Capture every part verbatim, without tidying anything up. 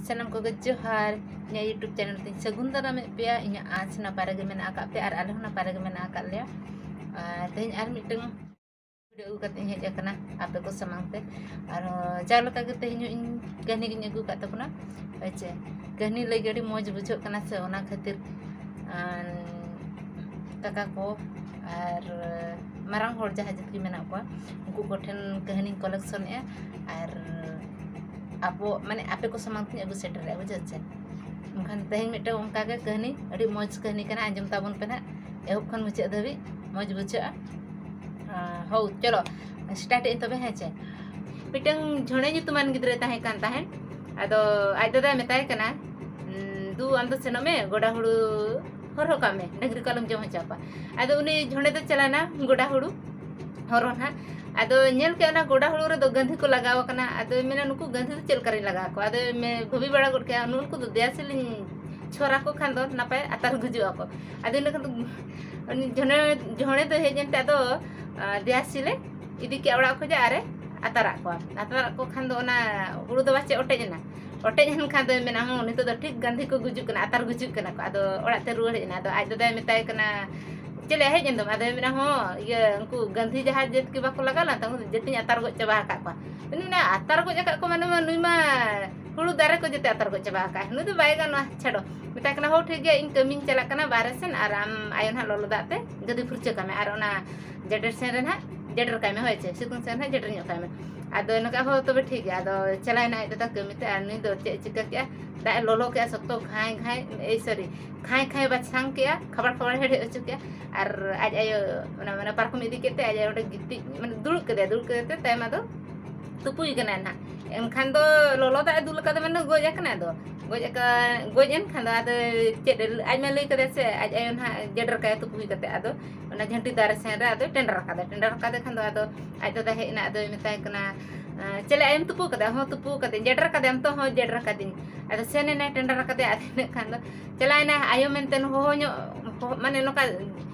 ᱥᱟᱱᱟᱢ ᱠᱚᱜᱮ ᱡᱚᱦᱟᱨ᱾ ᱤᱧᱟᱹᱜ YouTube ᱪᱮᱱᱮᱞ ᱛᱤᱧ ᱥᱟᱹᱜᱩᱱ ᱫᱟᱨᱟᱢᱮᱫ ᱯᱮᱭᱟ᱾ ᱤᱧᱟᱹᱜ ᱟᱸᱥ ᱱᱟᱯᱟᱭ ᱨᱮᱜᱮ ᱢᱮᱱᱟᱜ ᱟᱠᱟᱫ ᱯᱮᱭᱟ ᱟᱨ ᱟᱞᱮ ᱦᱚᱸ ᱱᱟᱯᱟᱭ ᱨᱮᱜᱮ ᱢᱮᱱᱟᱜ ᱟᱠᱟᱫ ᱞᱮᱭᱟ᱾ ᱟᱨ ᱛᱮᱦᱮᱧ ᱟᱨ ᱢᱤᱫᱴᱟᱝ ᱵᱷᱤᱰᱤᱭᱳ ᱟᱹᱜᱩ ᱠᱟᱛᱮ ᱤᱧ ᱦᱮᱡ ᱟᱠᱟᱱᱟ ᱟᱯᱮ ᱠᱚ ᱥᱟᱢᱟᱝ ᱛᱮ᱾ ᱟᱨ ᱡᱟᱣ ᱞᱮᱠᱟ ᱜᱮ ᱛᱮᱦᱮᱧ ᱦᱚᱸ ᱤᱧ ᱠᱟᱹᱦᱱᱤ ᱜᱤᱧ ᱟᱹᱜᱩ ᱟᱠᱟᱫ ᱛᱟᱵᱚᱱᱟ᱾ ᱦᱳᱭ ᱪᱮ, ᱠᱟᱹᱦᱱᱤ ᱞᱟᱹᱭ ᱜᱮ ᱟᱹᱰᱤ ᱢᱚᱡᱽ ᱵᱩᱡᱷᱟᱹᱜ ᱠᱟᱱᱟ ᱥᱮ, ᱚᱱᱟ ᱠᱷᱟᱹᱛᱤᱨ ᱟᱨ ᱠᱟᱠᱟ ᱠᱚ ᱟᱨ ᱢᱟᱨᱟᱝ ᱦᱚᱲ ᱡᱟᱦᱟᱸᱭ ᱡᱟᱹᱛᱤ ᱢᱮᱱᱟᱜ ᱠᱚᱣᱟ, ᱩᱱᱠᱩ ᱠᱚᱴᱷᱮᱱ ᱠᱟᱹᱦᱱᱤᱧ ᱠᱟᱞᱮᱠᱥᱚᱱᱮᱫᱼᱟ ᱟᱨ ᱟᱵᱚ ᱢᱟᱱᱮ ᱟᱯᱮ ᱠᱚ ᱥᱟᱢᱟᱝ ᱛᱤᱧ ᱟᱹᱜᱩ ᱥᱮᱴᱮᱨᱮᱫᱼᱟ, ᱵᱩᱡᱷᱟᱹᱣ ᱪᱮ᱾ ᱮᱱᱠᱷᱟᱱ ᱛᱮᱦᱮᱧ ᱢᱤᱫᱴᱟᱝ ᱚᱱᱠᱟᱜᱮ ᱠᱟᱹᱦᱱᱤ, ᱟᱹᱰᱤ ᱢᱚᱡᱽ ᱠᱟᱹᱦᱱᱤ ᱠᱟᱱᱟ, ᱟᱸᱡᱚᱢ ᱛᱟᱵᱚᱱ ᱯᱮ ᱱᱟᱦᱟᱜ, ᱮᱦᱚᱵ ᱠᱷᱚᱱ ᱢᱩᱪᱟᱹᱫ ᱫᱷᱟᱹᱵᱤᱡ ᱢᱚᱡᱽ ᱵᱩᱡᱷᱟᱹᱜᱼᱟ᱾ ᱟᱨ ᱦᱳ, ᱪᱚᱞᱚ ᱥᱴᱟᱨᱴ ᱮᱫ ᱟᱹᱧ ᱛᱚᱵᱮ, ᱦᱮᱸ ᱪᱮ᱾ ᱢᱤᱫᱴᱟᱝ ᱡᱷᱚᱲᱮ ᱧᱩᱛᱩᱢᱟᱱ ᱜᱤᱫᱽᱨᱟᱹᱭ ᱛᱟᱦᱮᱸ ᱠᱟᱱ ᱛᱟᱦᱮᱸᱫ᱾ ᱟᱫᱚ ᱟᱡ ᱫᱟᱫᱟᱭ ᱢᱮᱛᱟᱭ ᱠᱟᱱᱟ, "ᱩᱸ, ᱫᱩ, ᱟᱢ ᱫᱚ ᱥᱮᱱᱚᱜ ᱢᱮ, ᱜᱚᱰᱟ ᱦᱩᱲᱩ ᱦᱚᱨᱦᱚ ᱠᱟᱜ ᱢᱮ, ᱰᱟᱹᱝᱨᱤ ᱠᱚ ᱟᱞᱚᱢ ᱡᱚᱢ ᱦᱚᱪᱚ ᱟᱠᱚᱣᱟ᱾" ᱟᱫᱚ ᱩᱱᱤ ᱡᱷᱚᱲᱮ ᱫᱚ ᱪᱟᱞᱟᱣᱱᱟ ᱜᱚᱰᱟ ᱦᱩᱲᱩ ᱦᱚᱨᱦᱚ ᱱᱟᱦᱟᱜ᱾ ᱟᱫᱚ ᱧᱮᱞ ᱠᱮᱫ ᱚᱱᱟ ᱜᱚᱰᱟ ᱦᱩᱲᱩ ᱨᱮᱫᱚ ᱜᱟᱹᱱᱫᱷᱤ ᱠᱚ ᱞᱟᱜᱟᱣ ᱟᱠᱟᱱᱟ᱾ ᱟᱫᱚᱭ ᱢᱮᱱᱟ, "ᱱᱩᱠᱩ ᱜᱟᱹᱱᱫᱷᱤ ᱫᱚ ᱪᱮᱫ ᱞᱮᱠᱟᱨᱤᱧ ᱞᱟᱜᱟᱣ ᱠᱚᱣᱟ?" ᱟᱫᱚᱭ ᱢᱮ-, ᱵᱷᱟᱹᱵᱤ ᱵᱟᱲᱟ ᱜᱚᱫ ᱠᱮᱫᱟ, "ᱱᱩᱜᱼᱩ ᱱᱩᱠᱩ ᱫᱚ ᱫᱮᱭᱟ ᱥᱤᱞᱤᱧ ᱪᱷᱚᱨ ᱟᱠᱚ ᱠᱷᱟᱱ ᱫᱚ ᱱᱟᱯᱟᱭ, ᱟᱛᱟᱨ ᱜᱩᱡᱩᱜ ᱟᱠᱚ᱾" ᱟᱫᱚ ᱤᱱᱟᱹ ᱠᱷᱟᱱ ᱫᱚ ᱩᱱᱤ ᱡᱷᱚᱲᱮ, ᱡᱷᱚᱲᱮ ᱫᱚ ᱦᱮᱡ ᱮᱱᱛᱮ ᱟᱫᱚ, ᱟ, ᱫᱮᱭᱟ ᱥᱤᱞᱮ ᱤᱫᱤ ᱠᱮᱫᱼᱟ ᱚᱲᱟᱜ ᱠᱷᱚᱱᱟᱜ ᱟᱨᱮ ᱟᱛᱟᱨᱟᱜ ᱠᱚᱣᱟ᱾ ᱟᱛᱟᱨᱟᱜ ᱠᱚ ᱠᱷᱟᱱ ᱫᱚ ᱚᱱᱟ ᱦᱩᱲᱩ ᱫᱚ ᱯᱟᱪᱮ ᱚᱴᱮᱡ ᱮᱱᱟ᱾ ᱚᱴᱮᱡ ᱮᱱ ᱠᱷᱟᱱ ᱫᱚᱭ ᱢᱮᱱᱟ, "ᱦᱚᱸ, ᱱᱤᱛᱚᱜ ᱫᱚ ᱴᱷᱤᱠ ᱜᱟᱹᱱᱫᱷᱤ ᱠᱚ ᱜᱩᱡᱩᱜ ᱠᱟᱱᱟ, ᱟᱛᱟᱨ ᱜᱩᱡᱩᱜ ᱠᱟᱱᱟ ᱠᱚ᱾" ᱟᱫᱚ ᱚᱲᱟᱜ ᱛᱮ ᱨᱩᱣᱟᱹᱲ ᱦᱮᱡ ᱮᱱᱟ᱾ ᱟᱫᱚ ᱟᱡ ᱫᱟᱫᱟᱭ ᱢᱮᱛᱟᱭ ᱠᱟᱱᱟ, "ᱪᱮᱫ ᱞᱮ ᱦᱮᱡ ᱮᱱ ᱫᱚᱢ?" ᱟᱫᱚᱭ ᱢᱮᱱᱟ, "ᱦᱚᱸ, ᱤᱭᱟᱹ, ᱩᱱᱠᱩ ᱜᱟᱹᱱᱫᱷᱤ ᱡᱟᱦᱟᱸ ᱡᱟᱹᱛ ᱜᱮ ᱵᱟᱠᱚ ᱞᱟᱜᱟᱣ ᱞᱮᱱ ᱛᱟᱠᱚ, ᱡᱟᱹᱛᱤᱧ ᱟᱛᱟᱨ ᱜᱚᱡ ᱪᱟᱵᱟ ᱟᱠᱟᱫ ᱠᱚᱣᱟ᱾" ᱩᱱᱤ ᱢᱮᱱᱟ, "ᱟᱛᱟᱨ ᱜᱚᱡ ᱟᱠᱟᱫ ᱠᱚ ᱢᱟᱱᱮ ᱢᱟ ᱱᱩᱭ ᱢᱟ ᱦᱩᱲᱩ ᱫᱟᱨᱮ ᱠᱚ ᱡᱟᱹᱛᱤ ᱟᱛᱟᱨ ᱜᱚᱡ ᱪᱟᱵᱟ ᱟᱠᱟᱫ, ᱱᱩᱭ ᱫᱚ ᱵᱟᱭ ᱜᱟᱱᱚᱜᱼᱟ, ᱪᱷᱟᱰᱚ᱾" ᱢᱮᱛᱟᱭ ᱠᱟᱱᱟ, "ᱦᱳ, ᱴᱷᱤᱠ ᱜᱮᱭᱟ, ᱤᱧ ᱠᱟᱹᱢᱤᱧ ᱪᱟᱞᱟᱜ ᱠᱟᱱᱟ ᱵᱟᱦᱨᱮ ᱥᱮᱱ, ᱟᱨ ᱟᱢ ᱟᱭᱳ ᱱᱟᱦᱟᱜ ᱞᱚᱞᱚ ᱫᱟᱜ ᱛᱮ ᱜᱟᱹᱫᱤ ᱯᱷᱩᱨᱪᱟᱹ ᱠᱟᱜ ᱢᱮ, ᱟᱨ ᱚᱱᱟ ᱡᱮᱰᱮᱨ ᱥᱮᱱ ᱨᱮ ᱱᱟᱦᱟᱜ ᱡᱮᱰᱮᱨ ᱠᱟᱭ ᱢᱮ, ᱦᱳᱭ ᱪᱮ, ᱥᱤᱛᱩᱝ ᱥᱮᱱ ᱨᱮ ᱱᱟᱦᱟᱜ ᱡᱮᱰᱮᱨ ᱧᱚᱜ ᱠᱟᱭ ᱢᱮ᱾" ᱟᱫᱚ ᱱᱚᱝᱠᱟ, "ᱦᱳ, ᱛᱚᱵᱮ ᱴᱷᱤᱠ ᱜᱮᱭᱟ᱾" ᱟᱫᱚ ᱪᱟᱞᱟᱣᱮᱱᱟ ᱟᱡ ᱫᱟᱫᱟ ᱠᱟᱹᱢᱤ ᱛᱮ, ᱟᱨ ᱱᱩᱭ ᱫᱚ ᱪᱮᱫ ᱮ ᱪᱤᱠᱟᱹ ᱠᱮᱜᱼᱟ, ᱫᱟᱜ ᱮ ᱞᱚᱞᱚ ᱠᱮᱜᱼᱟ ᱥᱚᱠᱛᱚ, ᱜᱷᱟᱸᱭ ᱜᱷᱟᱸᱭ, ᱮᱭ ᱥᱚᱨᱤ, ᱠᱷᱟᱸᱭ ᱠᱷᱟᱸᱭ ᱵᱟᱪᱷᱟᱝ ᱠᱮᱜᱼᱟ, ᱠᱷᱟᱵᱟᱲ ᱠᱷᱟᱵᱟᱲ ᱦᱮᱰᱮᱡ ᱦᱚᱪᱚ ᱠᱮᱜᱼᱟ᱾ ᱟᱨ ᱟᱡ ᱟᱭᱳ ᱚᱱᱟ, ᱢᱟᱱᱮ, ᱯᱟᱨᱠᱚᱢ ᱤᱫᱤ ᱠᱮᱫ ᱛᱮ ᱟᱡ ᱟᱭᱳ ᱚᱸᱰᱮ ᱜᱤᱛᱤᱡ, ᱢᱟᱱᱮ, ᱫᱩᱲᱩᱵ ᱠᱮᱫᱮᱭᱟ᱾ ᱫᱩᱲᱩᱵ ᱠᱮᱫᱮ ᱛᱮ ᱛᱟᱭᱚᱢ ᱟᱫᱚ ᱛᱩᱯᱩᱭ ᱠᱟᱱᱟᱭ ᱱᱟᱦᱟᱜ᱾ ᱮᱱᱠᱷᱟᱱ ᱫᱚ ᱞᱚᱞᱚ ᱫᱟᱜ ᱮ ᱫᱩᱞ ᱟᱠᱟᱫᱟ, ᱢᱟᱱᱮ ᱜᱚᱡ ᱟᱠᱟᱱᱟᱭ᱾ ᱟᱫᱚ ᱜᱚᱡ ᱟᱠᱟ-, ᱜᱚᱡ ᱮᱱ ᱠᱷᱟᱱ ᱫᱚ ᱟᱫᱚ ᱪᱮᱫ ᱮ-, ᱟᱡ ᱢᱟ ᱞᱟᱹᱭ ᱠᱟᱫᱟᱭ ᱥᱮ, ᱟᱡ ᱟᱭᱳ ᱱᱟᱦᱟᱜ ᱡᱮᱰᱮᱨ ᱠᱟᱭᱟ ᱛᱩᱯᱩᱭ ᱠᱟᱛᱮ᱾ ᱟᱫᱚ ᱚᱱᱟ ᱡᱷᱟᱹᱱᱴᱤ ᱫᱟᱨᱮ ᱥᱮᱱ ᱨᱮ ᱟᱫᱚ ᱴᱮᱸᱰᱟᱨ ᱟᱠᱟᱫᱟ᱾ ᱴᱮᱸᱰᱟᱨ ᱟᱠᱟᱫᱮ ᱠᱷᱟᱱ ᱫᱚ ᱟᱫᱚ ᱟᱡ ᱫᱟᱫᱟ ᱦᱮᱡ ᱮᱱᱟ, ᱟᱫᱚᱭ ᱢᱮᱛᱟᱭ ᱠᱟᱱᱟ, "ᱪᱮᱞᱮ ᱟᱭᱳᱢ ᱛᱩᱯᱩ ᱠᱟᱫᱟ?" "ᱦᱚᱸ, ᱛᱩᱯᱩ ᱠᱟᱫᱟᱹᱧ᱾" "ᱡᱮᱰᱮᱨ ᱠᱟᱫᱮᱭᱟᱢ ᱛᱚ?" "ᱦᱚᱸ, ᱡᱮᱰᱮᱨ ᱠᱟᱫᱤᱧ᱾" ᱟᱫᱚ ᱥᱮᱱ ᱮᱱᱟᱭ, ᱴᱮᱸᱰᱟᱨ ᱟᱠᱟᱫᱮ᱾ ᱟᱫᱚ ᱤᱱᱟᱹᱜ ᱠᱷᱟᱱ ᱫᱚ ᱪᱟᱞᱟᱣ ᱮᱱᱟᱭ ᱟᱭᱳ ᱢᱮᱱᱛᱮ ᱦᱚᱦᱚ ᱧᱚᱜ, ᱦᱚᱦᱚ, ᱢᱟᱱᱮ ᱱᱚᱝᱠᱟ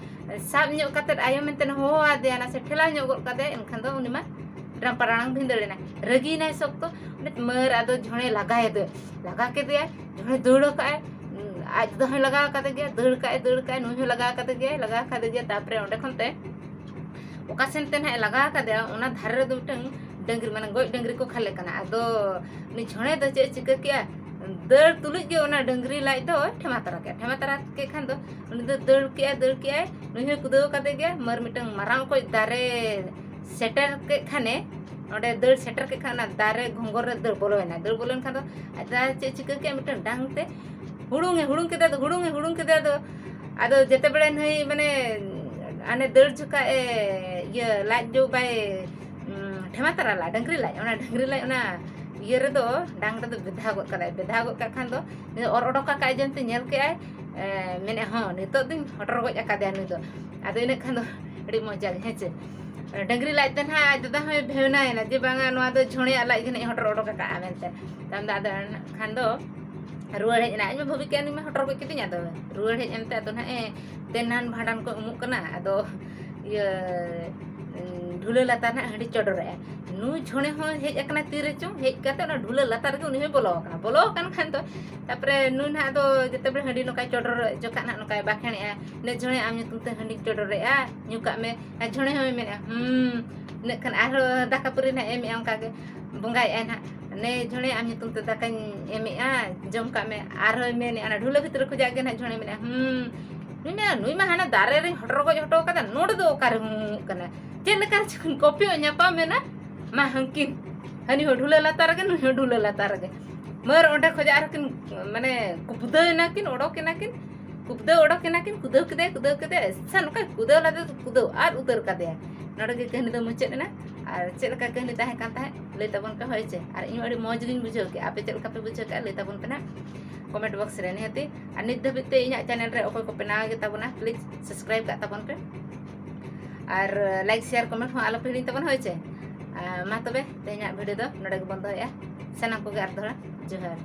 ᱥᱟᱵ ᱧᱚᱜ ᱠᱟᱛᱮᱫ ᱟᱭᱳ ᱢᱮᱱᱛᱮ ᱦᱚᱦᱚ ᱟᱫᱮᱭᱟ, ᱱᱟᱥᱮ ᱴᱷᱮᱞᱟᱣ ᱧᱚᱜ ᱜᱚᱫ ᱠᱟᱫᱮ, ᱮᱱᱠᱷᱟᱱ ᱫᱚ ᱩᱱᱤ ᱢᱟ ᱴᱨᱟᱢᱯᱟᱲᱟᱲᱟᱝ ᱵᱷᱤᱸᱫᱟᱹᱲ ᱮᱱᱟ᱾ ᱨᱟᱹᱜᱤᱭᱮᱱᱟᱭ ᱥᱚᱠᱛᱚ᱾ ᱩᱱᱤ ᱢᱟᱹᱨ ᱟᱫᱚ ᱡᱷᱚᱲᱮ ᱞᱟᱜᱟᱭᱮᱫᱮ, ᱞᱟᱜᱟ ᱠᱮᱫᱮᱭᱟᱭ, ᱡᱷᱚᱲᱮ ᱫᱟᱹᱲ ᱟᱠᱟᱫᱼᱟᱭ᱾ ᱟᱡ ᱫᱟᱫᱟ ᱦᱚᱸᱭ ᱞᱟᱜᱟ ᱟᱠᱟᱫᱮ ᱜᱮᱭᱟ, ᱫᱟᱹᱲ ᱠᱟᱜᱼᱟᱭ, ᱫᱟᱹᱲ ᱠᱟᱜᱼᱟᱭ, ᱱᱩᱭ ᱦᱚᱸ ᱞᱟᱜᱟ ᱟᱠᱟᱫᱮ ᱜᱮᱭᱟᱭ, ᱞᱟᱜᱟ ᱟᱠᱟᱫᱮ ᱜᱮᱭᱟ᱾ ᱛᱟᱨᱯᱚᱨᱮ ᱚᱸᱰᱮ ᱠᱷᱚᱱ ᱛᱮ ᱚᱠᱟ ᱥᱮᱱ ᱛᱮ ᱱᱟᱦᱟᱜ ᱮ ᱞᱟᱜᱟ ᱟᱠᱟᱫᱮᱭᱟ, ᱚᱱᱟ ᱫᱷᱟᱨᱮ ᱨᱮᱫᱚ ᱢᱤᱫᱴᱟᱝ ᱰᱟᱹᱝᱨᱤ, ᱢᱟᱱᱮ ᱜᱚᱡ ᱰᱟᱹᱝᱨᱤ ᱠᱚ ᱠᱷᱟᱞᱮ ᱠᱟᱱᱟ᱾ ᱟᱫᱚ ᱩᱱᱤ ᱡᱷᱚᱲᱮ ᱫᱚ ᱪᱮᱫ ᱮ ᱪᱤᱠᱟᱹ ᱠᱮᱜᱼᱟ, ᱫᱟᱹᱲ ᱛᱩᱞᱩᱡ ᱜᱮ ᱚᱱᱟ ᱰᱟᱹᱝᱨᱤ ᱞᱟᱡ ᱫᱚ ᱴᱷᱮᱢᱟ ᱛᱟᱨᱟ ᱠᱮᱜᱼᱟ᱾ ᱴᱷᱮᱢᱟ ᱛᱟᱨᱟ ᱠᱮᱫ ᱠᱷᱟᱱ ᱫᱚ ᱩᱱᱤ ᱫᱚ ᱫᱟᱹᱲ ᱠᱮᱜᱼᱟᱭ, ᱫᱟᱹᱲ ᱠᱮᱜᱼᱟᱭ, ᱱᱩᱭ ᱦᱚᱸᱭ ᱠᱩᱫᱟᱹᱣ ᱠᱟᱫᱮ ᱜᱮᱭᱟ᱾ ᱢᱟᱹᱨ ᱢᱤᱫᱴᱟᱝ ᱢᱟᱨᱟᱝ ᱚᱠᱚᱡ ᱫᱟᱨᱮ ᱥᱮᱴᱮᱨ ᱠᱮᱫ ᱠᱷᱟᱱᱮ, ᱚᱸᱰᱮ ᱫᱟᱹᱲ ᱥᱮᱴᱮᱨ ᱠᱮᱫ ᱠᱷᱟᱱ ᱚᱱᱟ ᱫᱟᱨᱮ ᱜᱷᱚᱸᱜᱚᱨ ᱨᱮ ᱫᱟᱹᱲ ᱵᱚᱞᱚᱭᱮᱱᱟ᱾ ᱫᱟᱹᱲ ᱵᱚᱞᱚᱭᱮᱱ ᱠᱷᱟᱱ ᱫᱚ ᱟᱡ ᱫᱟᱫᱟ ᱪᱮᱫ ᱪᱤᱠᱟᱹ ᱠᱮᱜᱼᱟ, ᱢᱤᱫᱴᱟᱝ ᱰᱟᱝ ᱛᱮ ᱦᱩᱲᱩᱝᱮ ᱦᱩᱲᱩᱝ ᱠᱮᱫᱮᱭᱟ, ᱟᱫᱚ ᱦᱩᱲᱩᱝᱮ ᱦᱩᱲᱩᱝ ᱠᱮᱫᱮᱭᱟ᱾ ᱟᱫᱚ, ᱟᱫᱚ ᱡᱮᱛᱮ ᱵᱮᱲᱟ ᱱᱩᱭ ᱢᱟᱱᱮ ᱦᱟᱱᱮ ᱫᱟᱹᱲ ᱡᱚᱠᱷᱟᱡ ᱮ ᱤᱭᱟᱹ ᱞᱟᱡ ᱫᱚ ᱵᱟᱭ, ᱩᱸ, ᱴᱷᱮᱢᱟ ᱛᱟᱨᱟ ᱞᱟᱜᱼᱟ, ᱰᱟᱹᱝᱨᱤ ᱞᱟᱡ, ᱚᱱᱟ ᱰᱟᱹᱝᱨᱤ ᱞᱟᱡ ᱚᱱᱟ ᱤᱭᱟᱹ ᱨᱮᱫᱚ, ᱰᱟᱝ ᱨᱮᱫᱚ ᱵᱮᱫᱷᱟᱣ ᱜᱚᱫ ᱠᱟᱫᱟᱭ᱾ ᱵᱮᱫᱷᱟᱣ ᱜᱚᱫ ᱠᱟᱜ ᱠᱷᱟᱱ ᱫᱚ ᱚᱨ ᱚᱰᱚᱠ ᱟᱠᱟᱫ ᱡᱮᱱᱛᱮ ᱧᱮᱞ ᱠᱮᱜᱼᱟᱭ, ᱮ, ᱢᱮᱱᱮᱫ, "ᱦᱚᱸ, ᱱᱤᱛᱚᱜ ᱫᱚᱧ ᱦᱚᱴᱚᱨ ᱜᱚᱡ ᱟᱠᱟᱫᱮᱭᱟ ᱱᱩᱭ ᱫᱚ᱾" ᱟᱫᱚ ᱤᱱᱟᱹ ᱠᱷᱟᱱ ᱫᱚ ᱟᱹᱰᱤ ᱢᱚᱡᱟ ᱜᱮ, ᱦᱮᱸ ᱪᱮ? ᱰᱟᱹᱝᱨᱤ ᱞᱟᱡ ᱛᱮ ᱱᱟᱦᱟᱜ ᱟᱡ ᱫᱟᱫᱟ ᱦᱚᱸᱭ ᱵᱷᱮᱣᱱᱟᱭᱮᱱᱟ ᱡᱮ, "ᱵᱟᱝᱟ, ᱱᱚᱣᱟ ᱫᱚ ᱡᱷᱚᱲᱮᱭᱟᱜ ᱞᱟᱡ ᱜᱮ ᱱᱟᱦᱟᱜ ᱤᱧ ᱦᱚᱴᱚᱨ ᱚᱰᱚᱠ ᱟᱠᱟᱫᱼᱟ" ᱢᱮᱱᱛᱮ᱾ ᱛᱟᱭᱚᱢ ᱫᱚ ᱟᱫᱚ ᱮᱱᱠᱷᱟᱱ ᱫᱚ ᱨᱩᱣᱟᱹᱲ ᱦᱮᱡ ᱮᱱᱟ᱾ ᱤᱧ ᱢᱟ ᱵᱷᱟᱹᱵᱤ ᱠᱮᱜᱼᱟ, ᱱᱩᱭ ᱢᱟ ᱦᱚᱴᱚᱨ ᱜᱚᱡ ᱠᱤᱫᱤᱧ᱾ ᱟᱫᱚ ᱨᱩᱣᱟᱹᱲ ᱦᱮᱡ ᱮᱱᱛᱮ ᱟᱫᱚ ᱱᱟᱦᱟᱜ ᱮ ᱛᱮᱱᱦᱟᱱ ᱵᱷᱟᱸᱰᱟᱱ ᱠᱚ ᱩᱢᱩᱜ ᱠᱟᱱᱟ᱾ ᱟᱫᱚ ᱤᱭᱟᱹ, ᱩᱸ, ᱰᱷᱩᱞᱟᱹ ᱞᱟᱛᱟᱨ ᱱᱟᱦᱟᱜ ᱦᱟᱺᱰᱤ ᱪᱚᱰᱚᱨᱮᱜᱼᱟ᱾ ᱱᱩᱭ ᱡᱷᱚᱲᱮ ᱦᱚᱸ ᱦᱮᱡ ᱟᱠᱟᱱᱟ ᱛᱤ ᱨᱮᱪᱚᱝ, ᱦᱮᱡ ᱠᱟᱛᱮ ᱚᱱᱟ ᱰᱷᱩᱞᱟᱹ ᱞᱟᱛᱟᱨ ᱨᱮᱜᱮ ᱩᱱᱤ ᱦᱚᱸᱭ ᱵᱚᱞᱚ ᱟᱠᱟᱱᱟ᱾ ᱵᱚᱞᱚ ᱟᱠᱟᱱ ᱠᱷᱟᱱ ᱫᱚ, ᱛᱟᱨᱯᱚᱨᱮ ᱱᱩᱭ ᱱᱟᱦᱟᱜ ᱫᱚ ᱡᱮᱛᱮ ᱵᱮᱲᱟ ᱦᱟᱺᱰᱤ ᱱᱚᱝᱠᱟᱭ ᱪᱚᱰᱚᱨ ᱡᱚᱠᱷᱟᱜ ᱱᱟᱦᱟᱜ ᱱᱚᱝᱠᱟᱭ ᱵᱟᱠᱷᱮᱬᱮᱜᱼᱟ, "ᱱᱮ ᱡᱷᱚᱲᱮ, ᱟᱢ ᱧᱩᱛᱩᱢ ᱛᱮ ᱦᱟᱺᱰᱤᱧ ᱪᱚᱰᱚᱨᱮᱜᱼᱟ, ᱧᱩ ᱠᱟᱜ ᱢᱮ᱾" ᱟᱨ ᱡᱷᱚᱲᱮ ᱦᱚᱸᱭ ᱢᱮᱱᱮᱜᱼᱟ, "ᱦᱩᱸ, ᱤᱱᱟᱹᱜ ᱠᱷᱟᱱ ᱟᱨᱦᱚᱸ ᱫᱟᱠᱟ ᱯᱟᱹᱨᱤ ᱱᱟᱦᱟᱜ ᱮᱢᱮᱜᱼᱟ, ᱚᱱᱠᱟ ᱜᱮ ᱵᱚᱸᱜᱟᱭᱮᱜᱼᱟᱭ ᱱᱟᱦᱟᱜ, 'ᱱᱮ ᱡᱷᱚᱲᱮ, ᱟᱢ ᱧᱩᱛᱩᱢ ᱛᱮ ᱫᱟᱠᱟᱧ ᱮᱢᱮᱜᱼᱟ, ᱡᱚᱢ ᱠᱟᱜ ᱢᱮ᱾'" ᱟᱨᱦᱚᱸᱭ ᱢᱮᱱᱮᱜᱼᱟ, ᱚᱱᱟ ᱰᱷᱩᱞᱟᱹ ᱵᱷᱤᱛᱨᱤ ᱠᱷᱚᱡᱟᱜ ᱜᱮ ᱱᱟᱦᱟᱜ ᱡᱷᱚᱲᱮ ᱢᱮᱱᱮᱜᱼᱟ, "ᱦᱩᱸ, ᱱᱩᱭ ᱢᱟ, ᱱᱩᱭ ᱢᱟ ᱦᱟᱱᱟ ᱫᱟᱨᱮ ᱨᱮᱧ ᱦᱚᱴᱚᱨ ᱜᱚᱡ ᱦᱚᱴᱚ ᱠᱟᱫᱟ, ᱱᱚᱰᱮ ᱫᱚ ᱚᱠᱟᱨᱮ ᱦᱩᱢᱩᱜ ᱠᱟᱱᱟ?" ᱪᱮᱫ ᱞᱮᱠᱟ ᱨᱮᱪᱚ ᱠᱤᱱ ᱠᱚᱯᱤᱭᱚᱜ ᱧᱟᱯᱟᱢ ᱮᱱᱟ, ᱢᱟ ᱦᱟᱝᱠᱤᱱ, ᱦᱟᱹᱱᱤ ᱦᱚᱸ ᱰᱷᱩᱞᱟᱹ ᱞᱟᱛᱟᱨ ᱨᱮᱜᱮ, ᱱᱩᱭ ᱦᱚᱸ ᱰᱷᱩᱞᱟᱹ ᱞᱟᱛᱟᱨ ᱨᱮᱜᱮ᱾ ᱢᱟᱹᱨ ᱚᱸᱰᱮ ᱠᱷᱚᱡᱟᱜ ᱟᱨᱦᱚᱸ ᱠᱤᱱ, ᱢᱟᱱᱮ, ᱠᱩᱯᱫᱟᱹᱣ ᱮᱱᱟ ᱠᱤᱱ, ᱚᱰᱚᱠ ᱮᱱᱟ ᱠᱤᱱ, ᱠᱩᱯᱫᱟᱹᱣ ᱚᱰᱚᱠ ᱮᱱᱟ ᱠᱤᱱ, ᱠᱩᱫᱟᱹᱣ ᱠᱮᱫᱮᱭᱟ, ᱠᱩᱫᱟᱹᱣ ᱠᱮᱫᱮᱭᱟ, ᱟᱪᱪᱷᱟ, ᱱᱚᱝᱠᱟ ᱠᱩᱫᱟᱹᱣ ᱞᱟᱫᱮ ᱫᱚ ᱠᱩᱫᱟᱹᱣ ᱟᱫ ᱩᱛᱟᱹᱨ ᱠᱟᱫᱮᱭᱟ᱾ ᱱᱚᱰᱮ ᱜᱮ ᱠᱟᱹᱦᱱᱤ ᱫᱚ ᱢᱩᱪᱟᱹᱫ ᱮᱱᱟ᱾ ᱟᱨ ᱪᱮᱫ ᱞᱮᱠᱟ ᱠᱟᱹᱦᱱᱤ ᱛᱟᱦᱮᱸ ᱠᱟᱱ ᱛᱟᱦᱮᱸᱫ, ᱞᱟᱹᱭ ᱛᱟᱵᱚᱱ ᱯᱮ, ᱦᱳᱭ ᱪᱮ? ᱟᱨ ᱤᱧ ᱦᱚᱸ ᱟᱹᱰᱤ ᱢᱚᱡᱽ ᱜᱤᱧ ᱵᱩᱡᱷᱟᱹᱣ ᱠᱮᱜᱼᱟ᱾ ᱟᱯᱮ ᱪᱮᱫ ᱞᱮᱠᱟ ᱯᱮ ᱵᱩᱡᱷᱟᱹᱣ ᱠᱮᱜᱼᱟ, ᱞᱟᱹᱭ ᱛᱟᱵᱚᱱ ᱯᱮ ᱱᱟᱦᱟᱜ comment box ᱨᱮ᱾ ᱱᱤᱦᱟᱹᱛᱤ, ᱟᱨ ᱱᱤᱛ ᱫᱷᱟᱹᱵᱤᱡ ᱛᱮ ᱤᱧᱟᱹᱜ channel ᱨᱮ ᱚᱠᱚᱭ ᱠᱚᱯᱮ ᱱᱟᱣᱟ ᱜᱮ ᱛᱟᱵᱚᱱᱟ, please subscribe ᱠᱟᱜ ᱛᱟᱵᱚᱱ ᱯᱮ᱾ ᱟᱨ like, share, comment ᱦᱚᱸ ᱟᱞᱚ ᱯᱮ ᱦᱤᱲᱤᱧ ᱛᱟᱵᱚᱱᱟ, ᱦᱳᱭ ᱪᱮ? ᱟᱨ ᱢᱟ ᱛᱚᱵᱮ, ᱛᱮᱦᱮᱧᱟᱜ video ᱫᱚ ᱱᱚᱰᱮ ᱜᱮᱵᱚᱱ ᱫᱚᱦᱚᱭᱮᱜᱼᱟ᱾ ᱥᱟᱱᱟᱢ ᱠᱚᱜᱮ ᱟᱨ ᱫᱚᱦᱲᱟ ᱡᱚᱦᱟᱨ᱾